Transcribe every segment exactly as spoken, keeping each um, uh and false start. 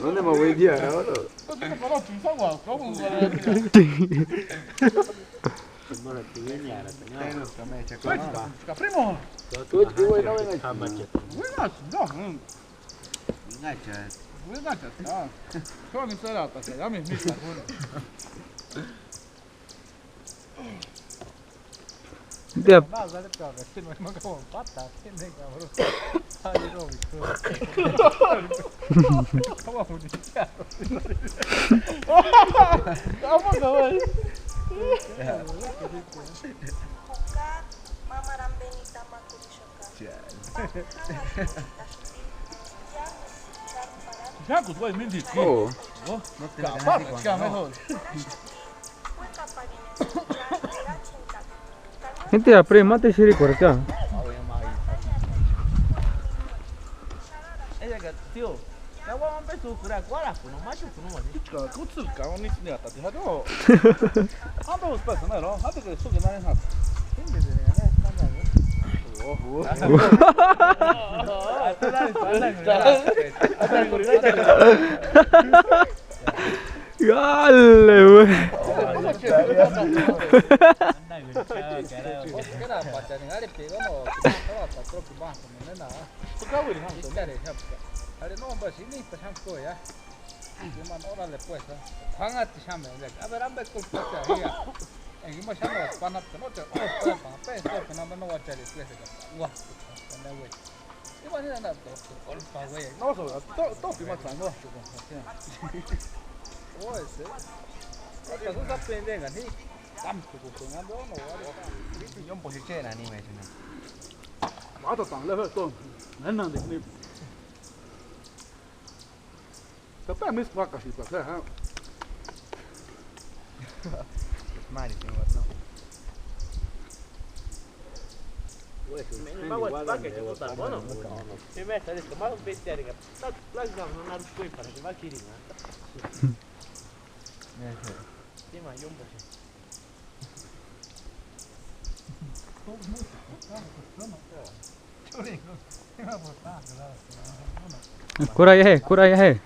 ¿Dónde me voy a enviar ahora? Primo. India, Gente, aprende más de serie correcta. Ella que, tío, ya voy a empezar a curar, ¿cuál es? No más, no más. Kutsï ka oni ni ata tijado. Ando uspa sana, ¿no? Ando que eso que nadie sabe. Ojo. Dale, güey. Órale, pues, ¿no? Juan a ti xáme, a ver, ambe culpa ya. En ima xáme panapka, ¿no? Te culpa, pe, pe, no va a echar el pie, güey. Imagina, no, to, to, to, to, to, to, to, Oye, sí. Hasta tú estás pendeja, ¿sí? Dame tu cuestión, ¿no? Yo, pues, eché el anime, ¿no? Mata tan lejos, tú. Nena, de clip. Te pe mis vacas y pasé, ¿eh? Mari, no, no. Güey, me va a guardar que te gusta, ¿no? Sí, me está listo, más un bestia, diga. Está, está, no, no, no, no, para que va a querer, ¿no? Kuraya he, kuraya he.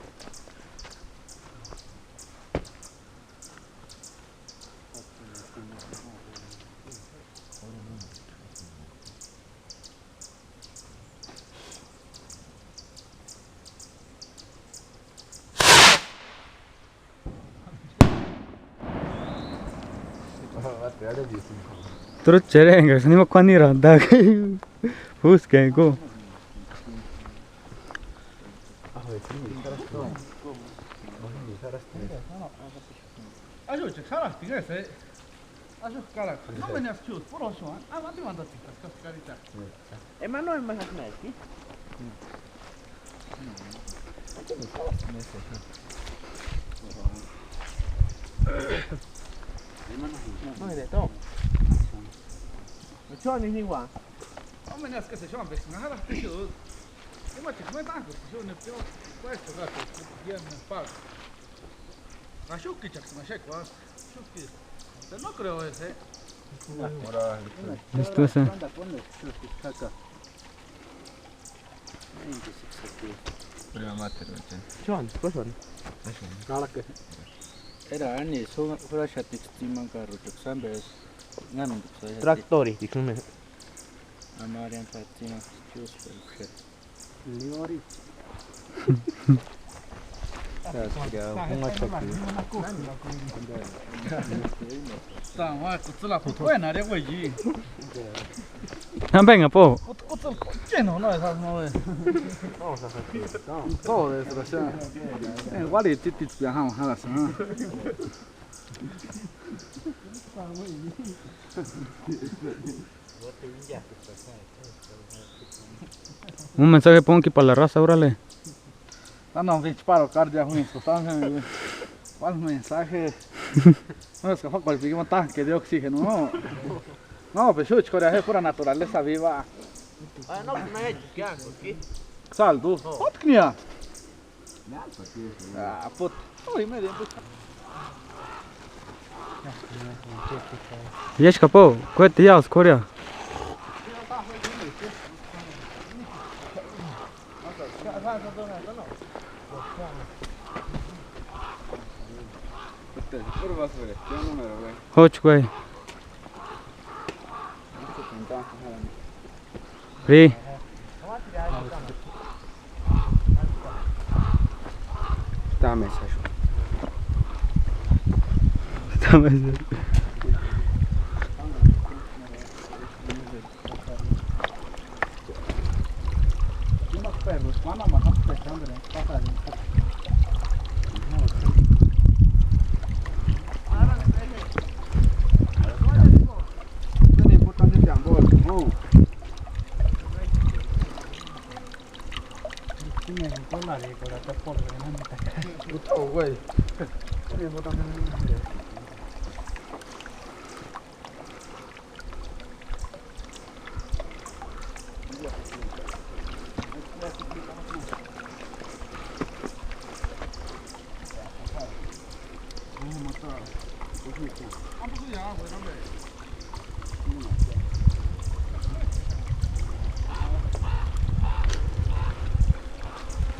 Turu cherenga, ni ma kuanira da. Fuskengu. Acho, che, karaxtinga ese. Acho, karaxu. No me nias chius, puro ocho, ¿eh? Ah, mati mandati, kas karita. Emanuel, más aquí. No, de todo. Ocho, ni igual. No me nias que se llama, pues, nada, tío. Ima chiku me tanku, yo ne pio, puesto gato, bien me paga. Axukichaksï ma xékua, axuki. Pero no creo ese. Listo, ese. Prima mater, ¿no? Chon, pues, bueno. Claro que. Era ani, su, furashatiksï tsimani karruchaksï ambe. Tractori, dixume. Amarian tatsima, chius, pero. Liori. Kutsïla putu wénari, güey. Ambenga, po. Kutsïla, ¿quién no, no, esas no es? Todo desgraciado. Eh, guardi, titi, ya, vamos, ahora sí, ¿no? Un mensaje ponki para la raza, órale. No, no, pinche paro cardíaco, güey. ¿Cuál mensaje? No, es que fue con el tanque de oxígeno, no. No, pues, chucho, Corea, es pura naturaleza viva. Ah, no, no hay que quedar, ¿por qué? Sal, tú. ¿Cuánto tenía? Ah, puta. Uy, medio, pues. Ya escapó, cuete ya, Corea. Jochi, güey. Ri. Dame esa. Dame esa. Tiene importancia este amor, ¿no? Tiene importancia. Puta, güey. Tiene importancia.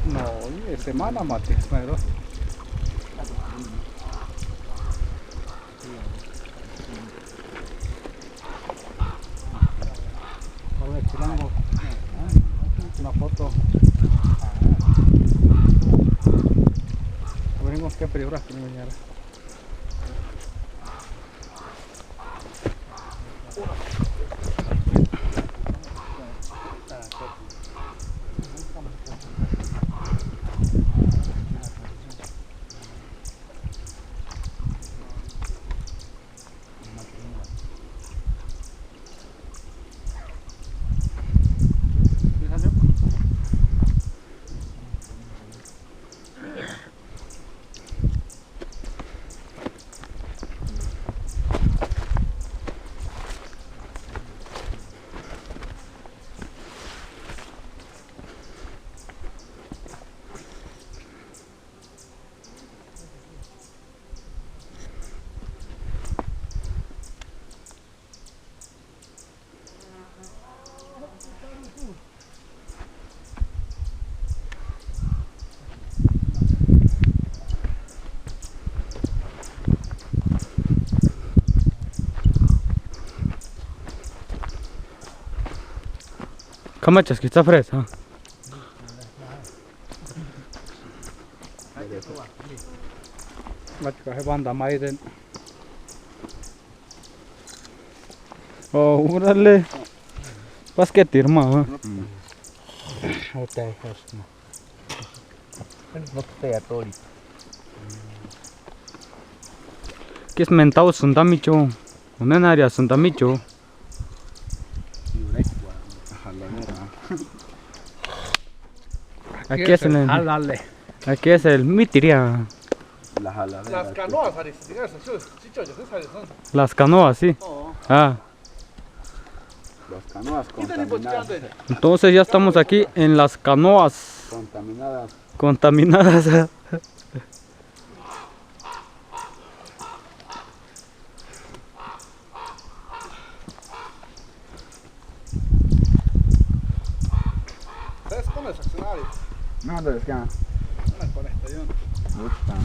No, oye, semana mate, pero. Una foto. Veremos qué película que me. K'amachaski itsï fresa. Machka je banda maireni. Oh, órale. Pasketiri ma, ¿eh? K'ési mentauasïnti tamichu. Unenariasïnti tamichu. Aquí es el, aquí es el mitiria. Las canoas, Aris, digamos así. Las canoas, sí. Ah. Las canoas contaminadas. Entonces ya estamos aquí en las canoas. Contaminadas. Contaminadas. ¿Sabes cómo es accionario? No, no, es que. Una con esta, yo. Puta.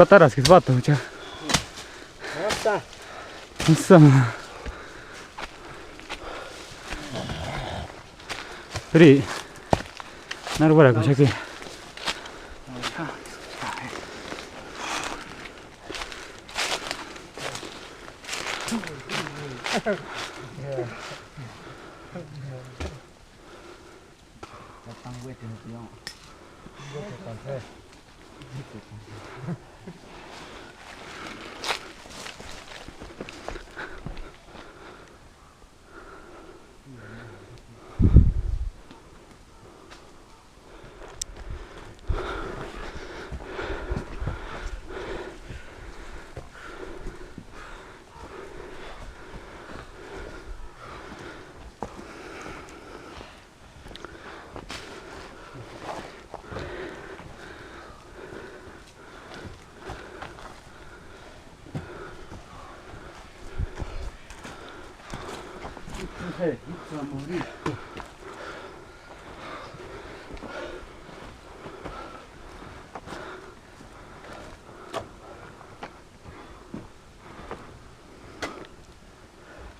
Pataraskisï páta jucha. Asta. Asta. Ri. Narvara kuchaki.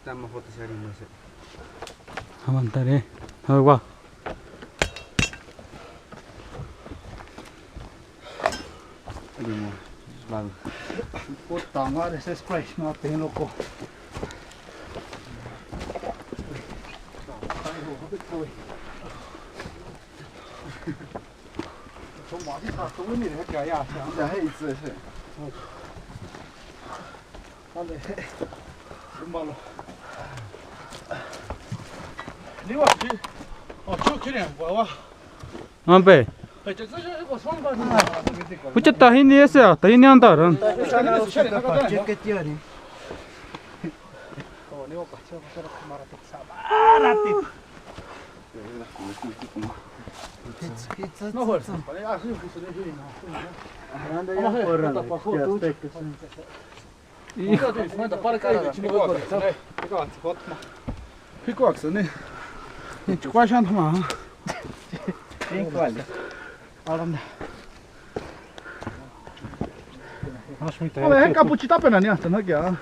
Tama foto sari mase. Amantare. Agua. Puta madre, ese es Christ, no te loco. Toma, así está, tú, mira, que allá, allá. Ya, hey, sí, sí. Vale. Rúmbalo. Niwa, sí. Oh, tú, ¿quién es? Guau. Ampe. Jucha tajini ese, tajini antaran. P'ikuaksïni. Chkuaxantma. Aranda. Ave, enka puchi tapenani hasta no kia.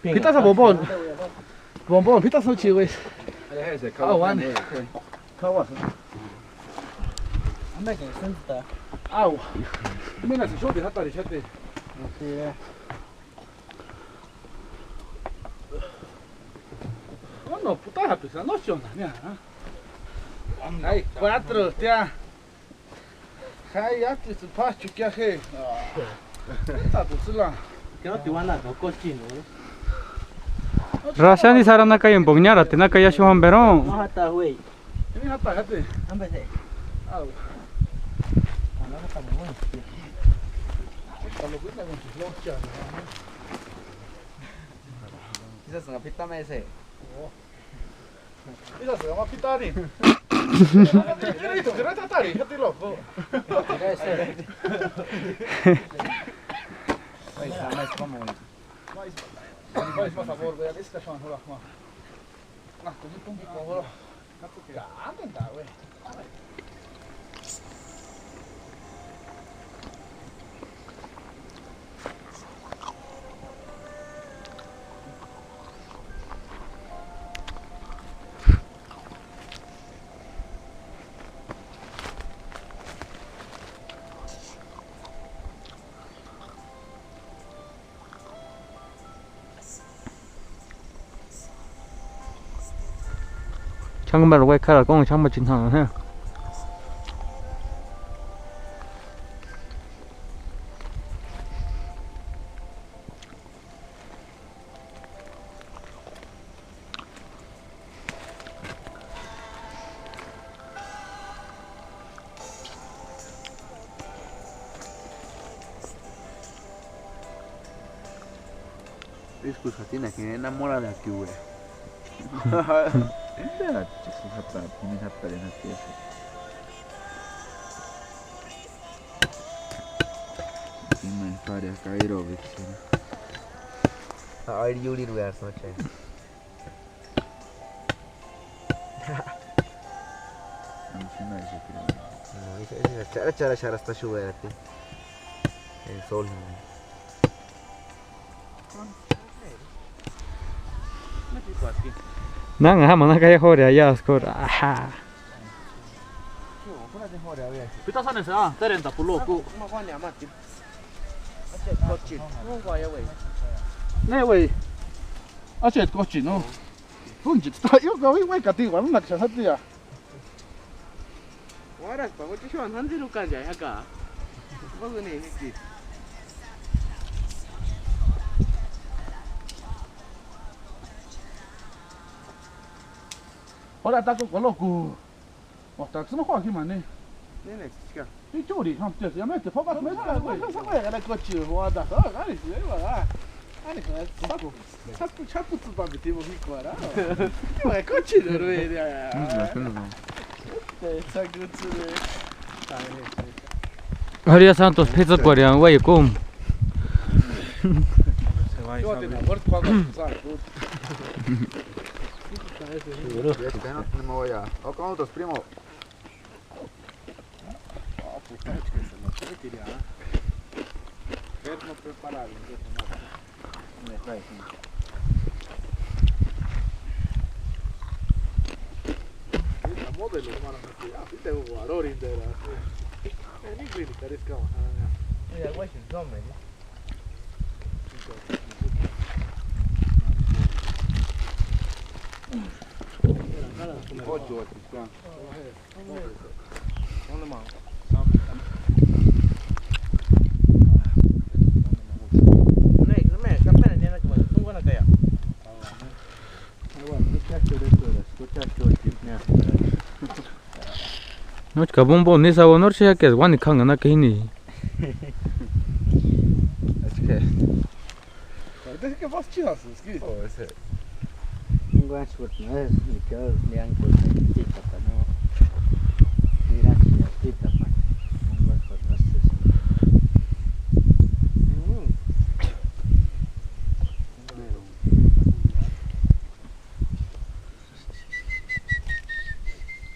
P'itasa bombón. Bombón, p'itasa no chiwes. Ah, vale. Kawasa. Anda que senta. Au. Mira, se shobi hatari chate. No, no, puta, pues, no, yo, no, mira. Ay, cuatro, tía. Ay, ya te pacho, ¿qué hace? Está, pues, la. Que no te van a no cochino, ¿no? Rashani sara nakaia empoñarate, nakaia Juanbero. No, hasta, güey. Ni hata, hata. Ámbese. Au. Hasta lo cuenta con sus lochas, ¿no? Quizás una pita me ese. Oh. Quizás se llama Pitari. Qué rito, qué rito, Tari, qué loco. Mira ese. Ay, está más como. Más, más sabor, vea, esta son, hola, hola. Changmar wekara kong changmar chinhang he. Isku satina que enamorada que güey. Espérate, que se japa, tiene japa de una pieza. Tiene historia, Cairo, vecino. Ay, Yuri, güey, esta noche. Chara chara xarast'axuerati. En sol. Nanga jama naka ya jórea ya skor. Aha. Pita sanesi a terenta puloku. Ne güey. Acheti kochi no. Punchi ta yo ka güey güey kati güey una que se ya. Waraspa, juchi xúani jantsïri úkanchani jaka. Mósïni jiki. Ora taco coloco. O taxi no juega aquí, maní. Nene, chica. Ichuri, no, tío, ya me te focas, me está, güey, se fue a la coche, o anda, ah, ay, sí, ahí va, ah. Ay, sí, taco. Chapu, chapu tu papi, tipo, mi cuadrado. Yo, el coche, no, no, ya, ya. María Santos, pizza coreano, güey, ¿cómo? Ya está, no tenemos olla. O con otros primos. Ah, pues, está hecho que se nos puede tirar. Ver, no prepara el inglés, no. Esta modelo, hermano, así te guarorindera. Ni güey, ni carezca, ajá. Mira, güey, es hombre, ¿no? Ocho, ocho, está. Nóchka bombón ni sabor nori xéakesi uáni k'ánga na k'íni. Achka. Parece que más chidas, es que. Oh, ese. Unguatskuti no es, ni k'o ni ankuti tita pa no. Mira, tita pa. Unguatskuti no es.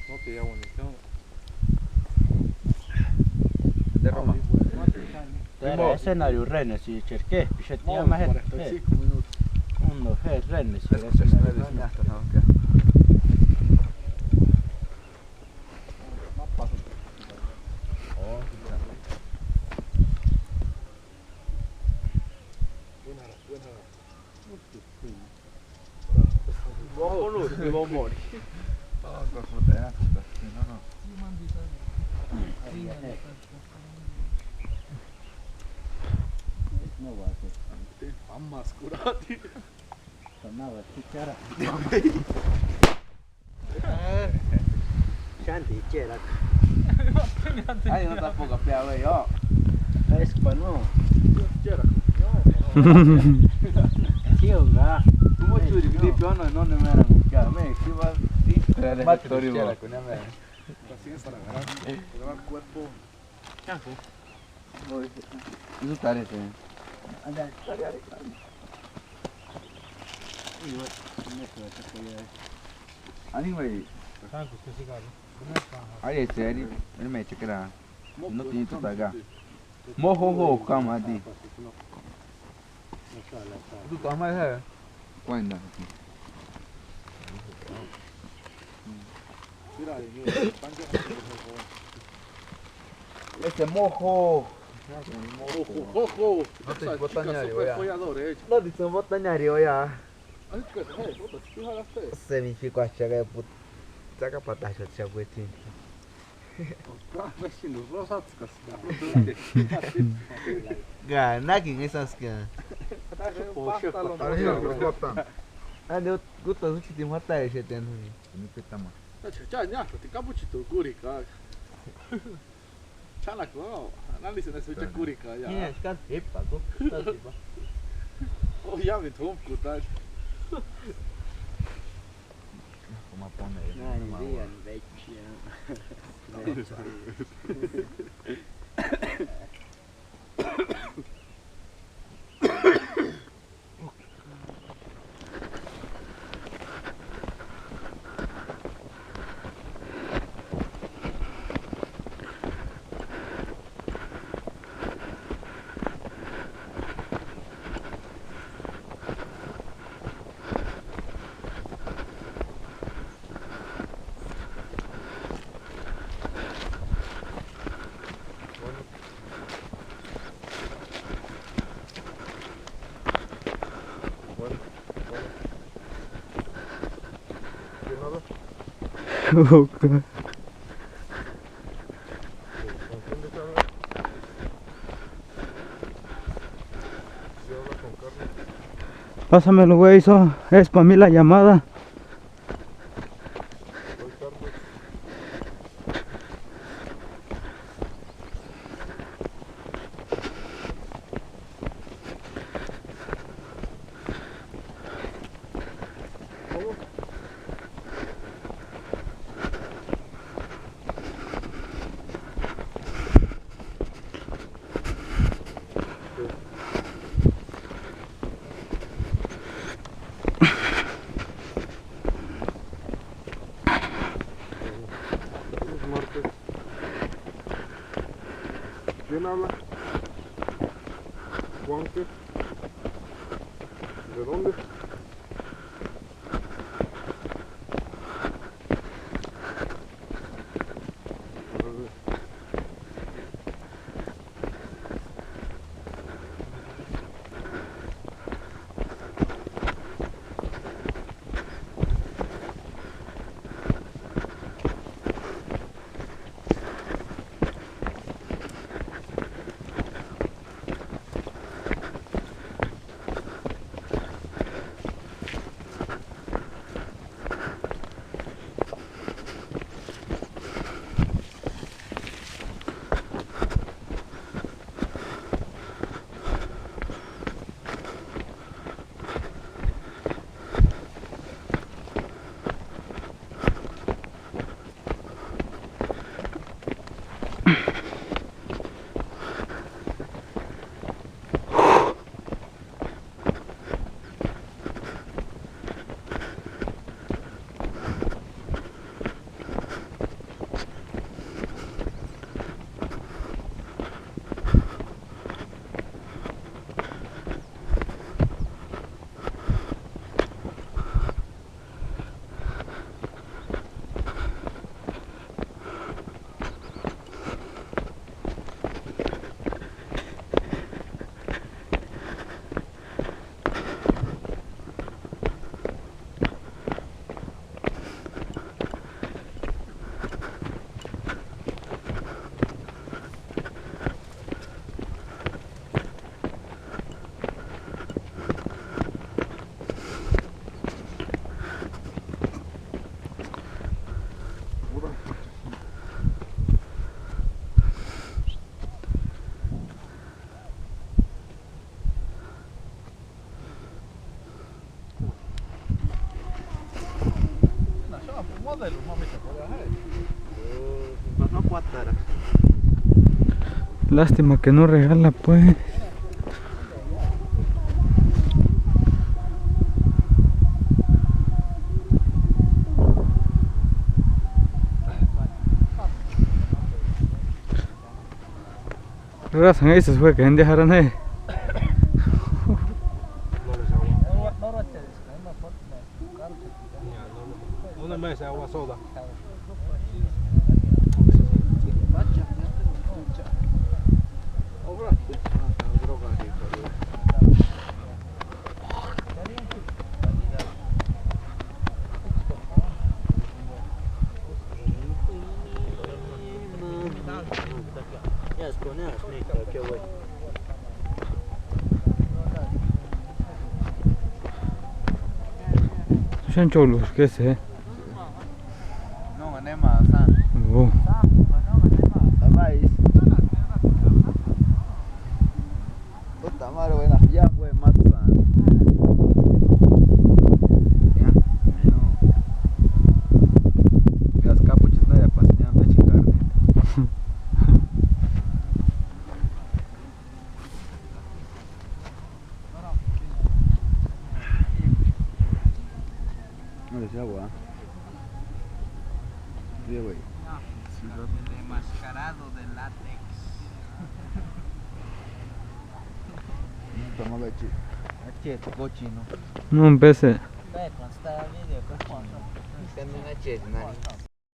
No te llamo ni cómo. De Roma. Escenario Rennes y Cherqué, pixeti ama je. Cuarenta y cinco minutos. Uno je Rennes y escenario. Xáni icheraku. Ay, no tampoco apea, güey, yo. Es pa no. Sí, hola. ¿Cómo churi? Ni peón, no, no me dan a buscar. Me, sí va. Sí, pero de factorio. Así es para agarrar, agarrar cuerpo. Eso parece. Ani, güey. Ari, este, ari, él me chequera. No tiene tu taga. Mojo, jo, cama, ti. Tu tama, eh. Cuenta. Este mojo. Mojo, mojo. No te botañario, ya. No te botañario, ya. Semifico achaka puta. Tsaka pataxati xapuetin. Ka, nákini esaska. Ani gusta suchiti juatarexetini. Cha, cha, ñájtati kapuchituni kurhika. Ch'anaku, analisïni eska jucha kurhika ya. Ni eskari jipaku. O ya me thómkutani. Como pone. Ay, bien, vecchia. Ok. Pásamelo, güey, eso es para mí la llamada. Es martes. ¿Quién habla? ¿Juan qué? ¿De dónde? Lástima que no regala, pues. Rara sangaisï jueka jente jarhani je. No les agua. No, no, no, no, no me des agua soda. Xencholu kese. No, nema, sa. Oh. Puta madre, buena fiambre, güey, más, ah. Ya, no. Las capuchas no era para señor de chingar. No les agua. Sí, güey. Enmascarado de látex. Toma leche. Leche de cochino. No empecé. Ve, cuando está bien de cochino. También leche de nariz.